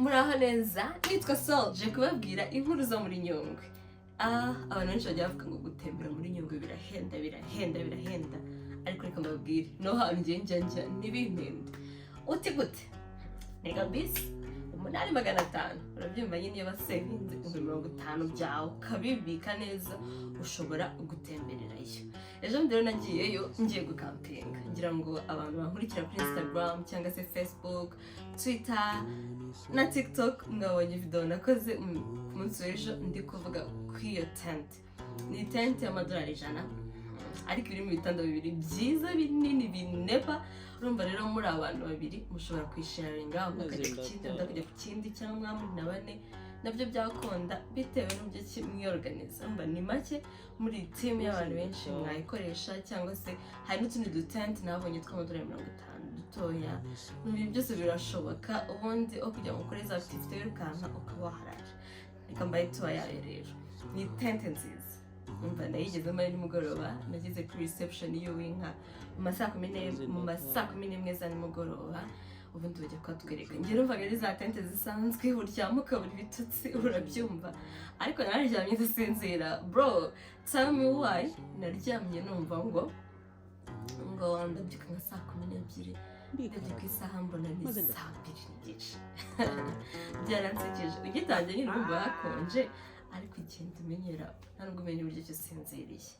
Muraho neza, nitwa Sol, je kubabwira inkuru zo muri Nyungwe. Abantu benshi bajya bavuga ngo gutembera muri Nyungwe birahenda, birahenda, birahenda, ariko reka mbabwire, no hantu ngiye njya ntibimpende. Uti gute? Ntega bisi 8500, urabyumva nyine. Iyo basevinze 50,000 byawe ukabibika neza, ushobora gutembererayo. Ejo bundi rero nagiyeyo ngiye gukampinga. Ngira ngo abantu bankurikira kuri Instagram cyangwa se Facebook, Twitter na TikTok mwabonye video nakoze ku munsi w'ejo ndi kuvuga kuri iyo tente. Ni tente y'amadolari 100, ariko irimo ibitanda bibiri byiza, binini, binepa. Urumva rero, muri abantu babiri mushobora kwisharinga, umwe akajya ku kindi, undi akajya ku kindi, cyangwa muri na bane nabyo byakunda, bitewe n'uburyo ki mwiyorganiza. Urumva ni make, muri team y'abantu benshi mwayikoresha, cyangwa se hari n'utundi dutente nabonye tw'amadolari 50 dutoya. Ibintu byose birashoboka. Ubundi aho kugira ngo ukore za activité wirukanka, ukaba waharara. Reka mbaye tuba yayo. Rero ni tente nziza. Umva, nayigezemo ari nimugoroba. Nageze kuri reception y'Uwinka mu ma saa 11 za nimugoroba. Ubundi bajya kuhatwereka. Njye numvaga ari za tente zisanzwe uryama ukabura ibitotsi, urabyumva, ariko nararyamye ndasinzira. Bro, tell me why naryamye numva ngo ndabyuka nka saa 12. Ndebye ku isaha mbona ni saa 2 n'igice. Byaransekeje. Ugitangira nyine urumva hakonje, ariko ugenda umenyera, nta nubwo umenya uburyo ki usinziriye.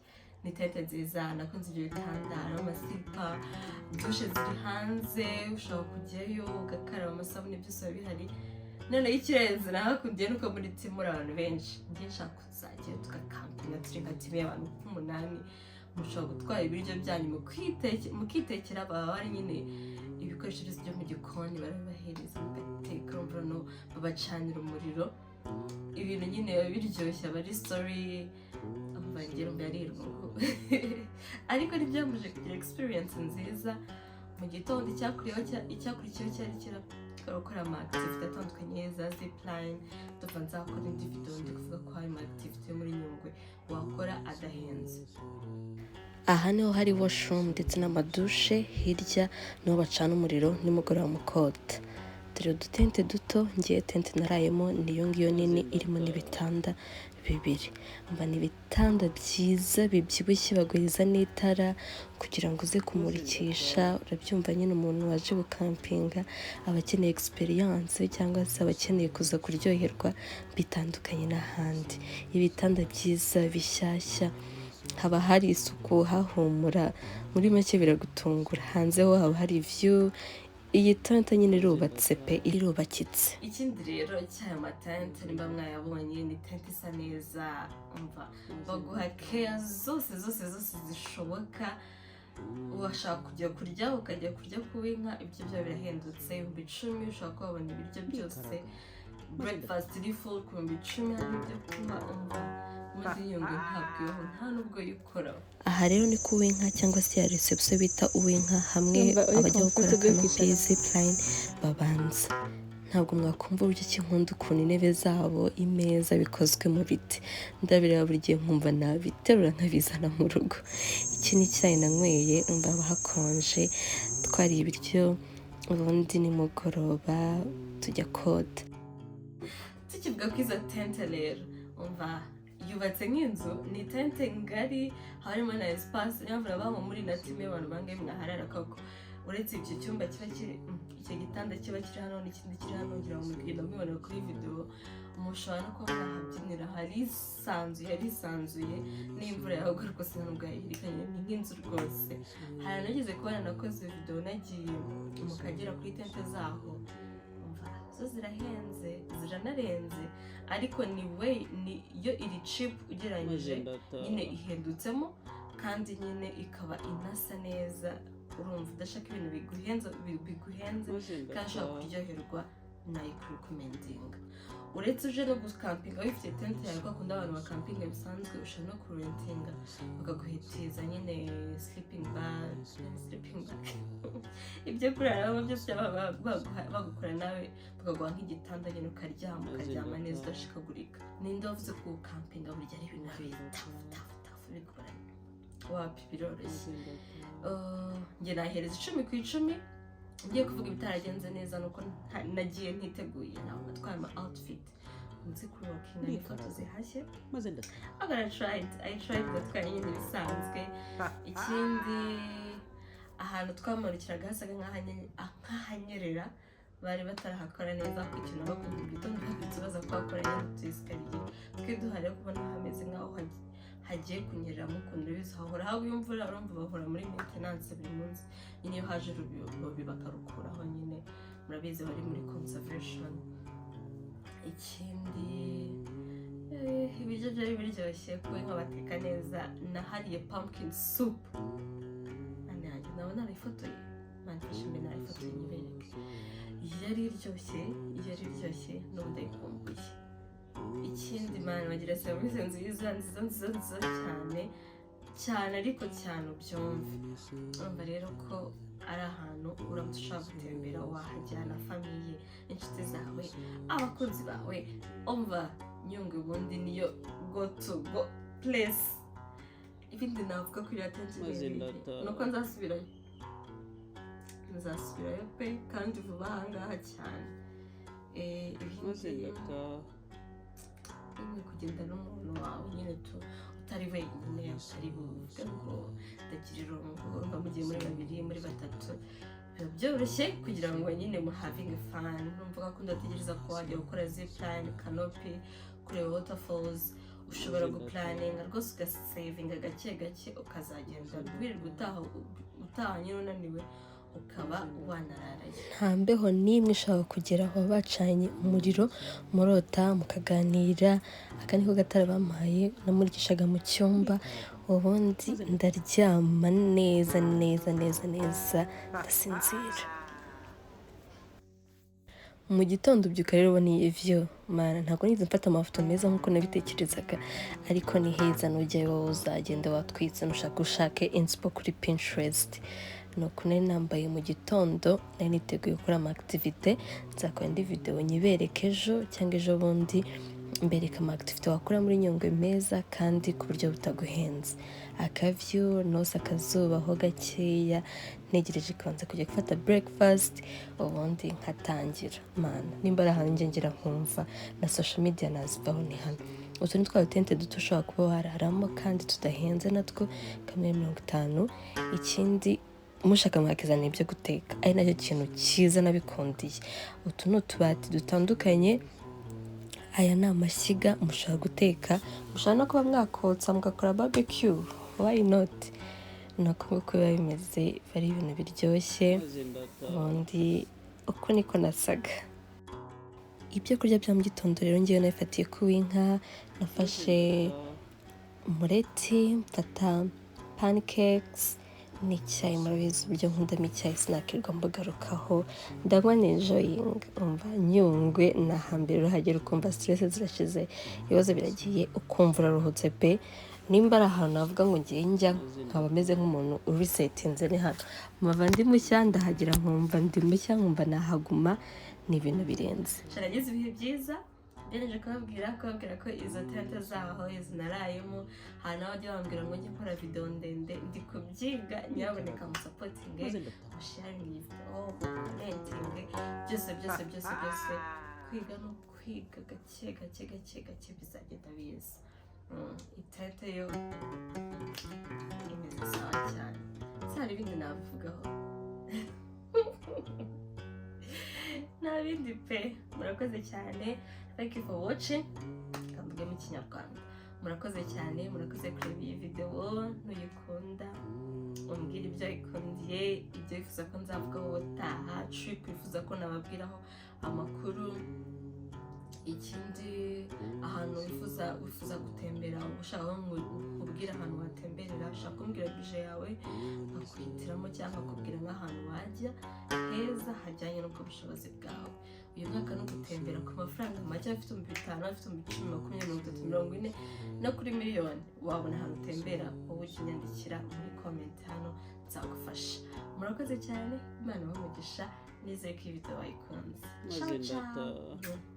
Ni tente nziza, nakunze ibyo bitanda. Harimo amasilipa, dushe ziri hanze, ushobora kujyayo ugakaraba, amasabune, byose biba bihari. Noneho ikirenze nahakundiye nuko muri team muri abantu benshi. Njye nshaka kuzajyayo tugakampinga turi nka team y'abantu nk'umunani. Mushobora gutwara ibiryo byanyu mukitekera. Baba bari nyine ibikoresho byose byo mu gikoni barabibahereza, mugateka. Urumva no babacanira umuriro, ibintu nyine biba biryoshye, aba ari story. Umva, ngira ngo yari irungu, ariko ntibyambuje kugira experience nziza. Mu gitondo icyakurikiyeho cyari kira gukora ama activity atandukanye, za zipline. Tuva nzakora indi video ndi kuvuga ko hari ama activity yo muri Nyungwe wakora adahenze. Aha niho hari washroom ndetse n'amadushe, hirya niho bacana umuriro nimugoroba mukota. Dore udutente duto. Ngiye tente narayemo niyo ngiyo nini, irimo n'ibitanda bibiri. Mba ni ibitanda byiza bibyibushye, baguhereza n'itara kugira ngo uze kumurikisha, urabyumva nyine. Umuntu waje gukampinga aba akeneye experience, cyangwa se aba akeneye kuza kuryoherwa bitandukanye n'ahandi. Ibitanda byiza bishyashya, haba hari isuku, hahumura, muri make biragutungura. Hanze ho haba hari view. Iyi tente nyine irubatse pe, irubakitse. Ikindi rero cy'aya matente, nimba mwayabonye, ni tente isa neza. Umva, baguha keya zose zose zose zishoboka. Washaka kujya kurya, ukajya kurya ku Inka, ibyo byo birahendutse, 10,000 ushobora kuhabona ibiryo byose, breakfast iri full ku 10,000, harimo ibyo kunywa. Umva, maze Nyungwe ntabwo ibaho, nta nubwo yikoraho. Aha rero ni ku Uwinka, cyangwa se ya reception bita Uwinka, hamwe Ndumva uri abajya gukora comfortable canopy, kwicara. zipline babanza. Ntabwo mwakumva uburyo ki nkunda ukuntu intebe zabo, imeza bikozwe mu biti. Ndabireba buri gihe nkumva nabiterura nkabizana mu rugo. Iki ni icyayi nanyweye. Umva, haba hakonje. Twariye ibiryo, ubundi nimugoroba tujya kota. Tukivuga ko izo tente rero, umva, yubatse nk'inzu, ni tente ngari, harimo na espace. Niyo mpamvu nabaho muri na team y'abantu bangahe mwaharara koko. Uretse icyo cyumba kiba kiri, icyo gitanda kiba kiri hano n'ikindi kiri hano, ngira ngo mugenda mubibona kuri video. Mushobora no kuba mwahabyinira, harisanzuye, harisanzuye. N'imvura yagwa rwose nta nubwo yayirikanye, ni nk'inzu rwose. Hari nageze kubona nakoze video nagiye mu Kagera kuri tente zaho. Umva, zo zirahenze, ziranarenze, ariko ni we ni yo iri cheap ugereranyije. Nyine ihendutsemo, kandi nyine ikaba inasa neza. Urumva, udashaka ibintu biguhenze kandi ushobora kuryoherwa, nayikurekomendinga. Uretse uje no gukampinga wifite tente yawe, kwa kundi abantu bakampinga bisanzwe, ushobora no kurentinga bakaguhitiza nyine sleeping bag, sleeping bag, ibyo kuraramo byose bagukora nawe, bakaguha nk'igitanda nyine ukaryama, ukaryama neza udashikagurika. Ninde wavuze ko gukampinga burya ari ibintu biri tough, tough, tough, bigoranye? Wapi, biroroshye. Njye nahereza 10 ku 10. Ngiye kuvuga ibitaragenze neza, nuko nagiye ntiteguye, ntabwo natwaye ama outfit nzi kuri walking n'ifoto zihashye. Maze ndataha. I'm gonna try it. I tried, ndatwaye nyine ibisanzwe. Ikindi, ahantu twamanukiraga hasaga nk'ahanyerera, bari batarahakora neza. Ku kintu bakunda gitondo babyutse baza kuhakora nyine utu escalier twe duhari, kubona hameze nk'aho hagiye kunyereramo ukuntu. Urabizi hahora hagwa imvura, urumva bahora muri maintenance buri munsi nyine. Iyo haje urubobi bakarukuraho nyine, murabizi bari muri conservation. Ikindi, ibiryo byari biryoshye kuba inka bateka neza. Nahariye pumpkin soup. Mwana yanjye, naba narayifotoye, manifashe mbe narayifotoye nyibereke. Yari iryoshye, yari iryoshye, n'ubu ndayikumbuye. Ikindi, mani, bagira serivisi nziza nziza nziza nziza cyane cyane, ariko cyane ubyumve. Urumva rero ko ari ahantu uramutse ushaka gutembera wahajyana famille, inshuti zawe, abakunzi bawe. Umva, Nyungwe ubundi niyo go to go place. Ibindi navuga kuri iriya tente Maze ni ibihe? ndataha. Ni uko nzasubirayo, nzasubirayo pe, kandi vuba ahangaha cyane. Maze Ibindi ndataha. Nyine kugenda n'umuntu wawe nyine tu utari wenyine, utari buvuge ngo ndagira irungu. Urumva mugiye muri babiri, muri batatu, biba byoroshye kugira ngo nyine mu having fun. Numva ko ndategereza ko wajya gukora zipline, canopy, kureba waterfalls. Ushobora guplanninga rwose, ugasavinga gake gake, ukazagenda wirirwa utaha utaha nyine unaniwe, ukaba wanararayo. Nta mbeho n'imwe ishobora kugeraho, bacanye umuriro, murota mukaganira. Aka niko gatara bampaye namurikishaga mu cyumba, ubundi ndaryama neza neza neza neza, ndasinzira. Mu gitondo ubyuka rero ubona iyi view. Mana, ntabwo nigeze mfata amafoto meza nk'uko nabitekerezaga, ariko ni heza. Nujyayo wowe uzagenda watwitse, nushaka ushake inspo kuri Pinterest. Ni uku nari nambaye mu gitondo, nari niteguye gukora ama activité. Nzakora indi video nyibereke ejo cyangwa ejo bundi, mbereka ama activité wakora muri Nyungwe meza kandi ku buryo butaguhenze. Aka view, nosa akazuba ho gakeya, ntegereje kubanza kujya gufata breakfast, ubundi nkatangira. Mana, nimba ari ahantu njya ngira nkumva na social media nazivaho, ni hano. Utu ni twa dutente duto ushobora kuba wararamo kandi tudahenze natwo, kamwe 50. Ikindi, mushaka mwakizanira ibyo guteka, ari nacyo kintu cyiza nabikundiye. Utu ni utubati dutandukanye, aya ni amashyiga, mushobora guteka, mushobora no kuba mwakotsa mugakora barbecue, why not? Ni uko nguko biba bimeze, ari ibintu biryoshye. Maze ndataha. Ubundi uko niko nasaga. Ibyo kurya bya mu gitondo rero, ngewe nabifatiye ku w'inka. Nafashe umureti, mfata pancakes n'icyayi. Murabizi uburyo nkundamo icyayi, sinakirwa mbugarukaho. Ndanywa nenjoyinga. Umva, Nyungwe ni ahambere urahagera ukumva stress zirashize, ibibazo biragiye, ukumva uraruhutse pe. Nimba ari ahantu navuga ngo ngiye njya nkaba meze nk'umuntu urisetinze, ni hano. Mpava ndi mushya, ndahagera nkumva ndi mushya, nkumva nahaguma. Ni ibintu birenze. Nagize ibihe byiza. Byereje kubabwira ko izo tente zaho, izi narayemo, hari n'abajya bambwira ngo njye nkora video ndende. Ndi kubyiga, nyaboneka musupportinge, Maze ndataha. musharinge iyi video, mucommentinge, byose byose byose byose. Kwiga no kwiga gake gake gake gake bizagenda biza. Itente yo imeze sawa cyane. Se hari ibindi nabivugaho? Nta bindi pe. Murakoze cyane, thank you for watching. Kamvuge mu Kinyarwanda: murakoze cyane, murakoze kureba iyi videwo. Nuyikunda umbwire ibyo wayikundiye, ibyo wifuza ko nzavugaho ubutaha, trip wifuza ko nababwiraho amakuru. Ikindi, ahantu wifuza gutembera, ushaka ko nkubwira ahantu watemberera, ushaka kumbwira budget yawe nkakuhitiramo, cyangwa nkakubwira nk'ahantu wajya heza hajyanye n'ubwo bushobozi bwawe. Uyu mwaka no gutembera ku mafaranga make, afite 5000, afite 10,000, 20, 30, 40, no kuri miliyoni wabona ahantu utembera. Wowe ukinyandikira muri comment hano, nzagufasha. Murakoze cyane, Imana ibahe umugisha. Nizeye ko iyi video wayikunze. Maze Ciao, ciao. ndataha.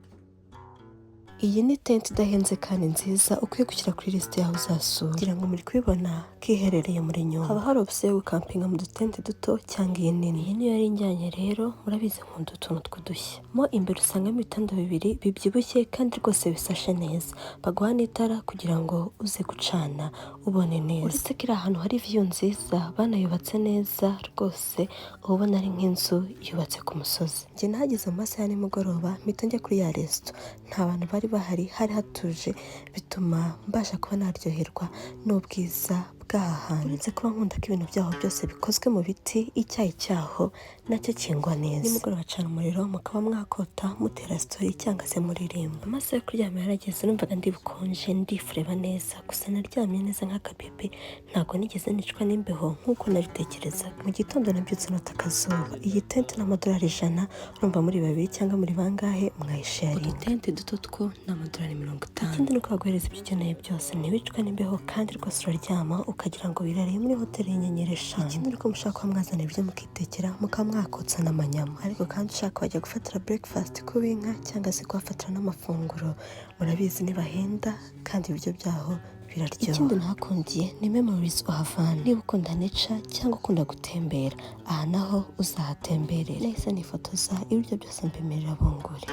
Iyi ni tente idahenze kandi nziza ukwiye gushyira kuri lisite yawe uzasura. Kugira ngo muri kubibona ko iherereye muri Nyungwe. Haba hari option yo gukampinga mu dutente duto cyangwa iyi nini. Iyi niyo yari injyanye rero, murabizi nkunda utuntu tw'udushya. Mo imbere usangamo ibitanda bibiri bibyibushye kandi rwose bisashe neza. Baguha n'itara kugira ngo uze gucana ubone neza. Uretse ko iri ahantu hari view nziza, banayubatse neza rwose, uba ubona ari nk'inzu yubatse ku musozi. Njye nahageze mu masaha ya nimugoroba, mpita njya kuri ya resto. Nta bantu bari bahari, hari hatuje, bituma mbasha kuba naryoherwa n'ubwiza bw'aha hantu. Uretse kuba nkunda ko ibintu byaho byose bikozwe mu biti, icyayi cyaho nacyo kingwa neza. Nimugoroba bacana umuriro, mukaba mwakota, mutera story cyangwa se muririmba. Amasaha yo kuryama yarageze, numvaga ndi bukonje, ndifureba neza, gusa naryamye neza nk'akabebe, ntabwo nigeze nicwa n'imbeho nk'uko nabitekerezaga. Mu gitondo nabyutse nota akazuba. Iyi tente ni amadolari 100, urumva muri babiri cyangwa muri bangahe mwayisharinga. Udutente duto two ni amadolari 50. Ikindi ni uko baguhereza ibyo ukeneye byose, ntiwicwe n'imbeho, kandi rwose uraryama ukagira ngo wirariye muri hoteli y'inyenyeri 5. Ikindi ni uko mushaka kuba mwazana ibyo mukitekera, mukaba mwakotsa n'amanyama. Ariko kandi ushaka wajya gufatira breakfast ku b'inka cyangwa se kuhafatira n'amafunguro, murabizi ntibahenda kandi ibiryo byaho biraryoha. Ikindi nahakundiye ni memories uhavana. Niba ukunda nature cyangwa ukunda gutembera, aha naho uzahatemberera. Nahise nifotoza, ibiryo byose mbimerera bunguri.